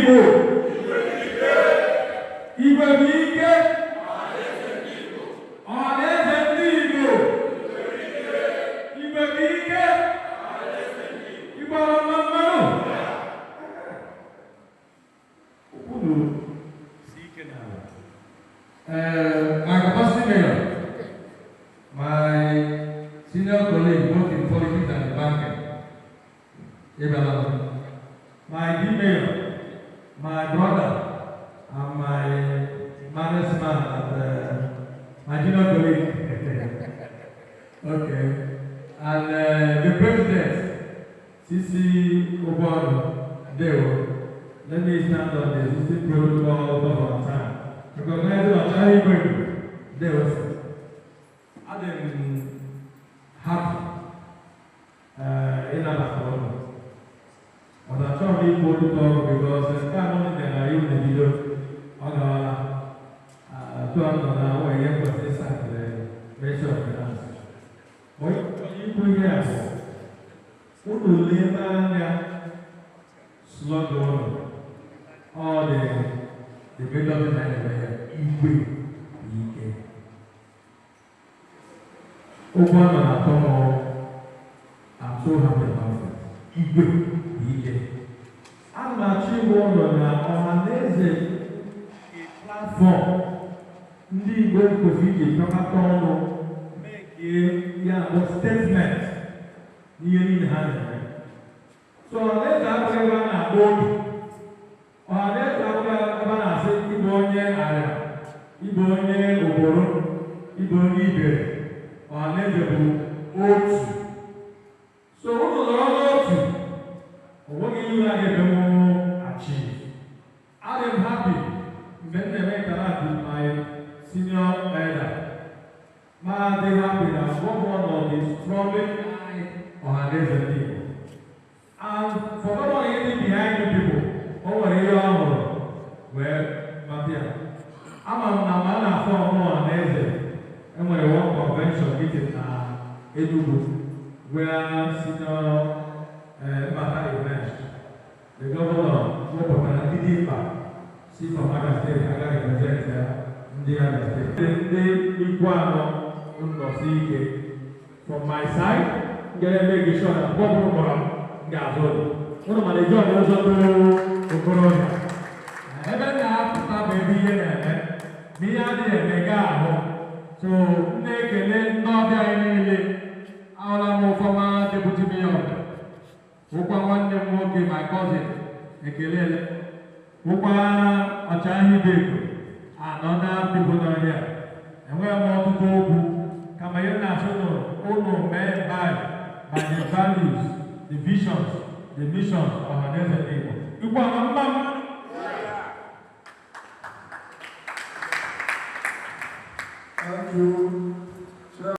Igbo, Igwe bụ ike, Ọhaneze ndị Igbo, Igwe bụ ike, Igbo ọrụ mma mmanụ. Unu si ike n'ala. My capacity mayor, my senior colleague both in politics and in banking, Ibadan, My D mayor, my brother, and my management and my junior colleague. Okay, and the president, CC Obono, Ndewo. Let me stand on the existing protocol of our time. Recognizing Ọchagha Igwe, Ndewo, sir. Adị m happy ịnabata ụlọ. But achọghị m ikwu ọtụtụ ọrụ because nke a mụ bịara iwu na-ebido ọ gawala. Tụọ m nọ na nwere ihe kwesịrị ịsakịrị Ministry of Finance. But ikwu ihe a bụ unu lee anya slogan unu, ọ dị The major thing I never hear, Igwe bụ ike. Okwu a na-atọ m, I'm so happy about it. Igwe bụ ike. Ana m achọ ịgwa ụlọ na Ọhaneze platform ndị Igbo kwesịrị iji chọkọta ọnụ mekie ya bụ statement n'ihe niile ha na-eme. So Ọhaneze abụghị ebe a na-akpọ obi. Ọhaneze abụghị ebe a na-asị ịbụ onye Arịa, ịbụ onye Oboro, ịbụ onye Ibere. Ọhaneze bụ otu. So unu nọrọ n'otu, o nweghị ihe a ga-emenwu achieve. Adị m happy mgbe m na-eme interact with my senior elder. Ma dị happy na governor dị strongly behind Ọhaneze ndị Igbo. And for governor ịdị behind you people, o nwere ihe ọ hụrụ wee mata ya. Ama m na ma a na-afọ ọmụ Ọhaneze, enwere one convention meeting na Enugu where senior Mbata emerged. The governor wepụtara ndị dị mkpa si from Abia State aga represent ya ndị Abia State. Ndị ikwu anọ nnọsi ike. From my side, m ga-eme sure na mgbe ọbụla kpọrọ m m ga-azụ ụlọ. Ụnụ mana eji ọdụ ụzọ too okorobịa. Ebe m na-apụta bụ ebe ihe na-eme. Ma ihe adịghị eme gaa ahụ. So m na-ekele ndị ọbịa anyị niile. Ahụla m former deputy mayor, wụkwa nwanne m nwoke, my cousin, ekelele, wụkwa Ọchagha Ibeko and other people nọ here. Enweghị m ọtụtụ okwu kama ihe na-asị ụnụ, ụnụ mee by the values, the visions, the missions Ọhaneze ndị Igbo. Igbo ama mma mma. Thank you.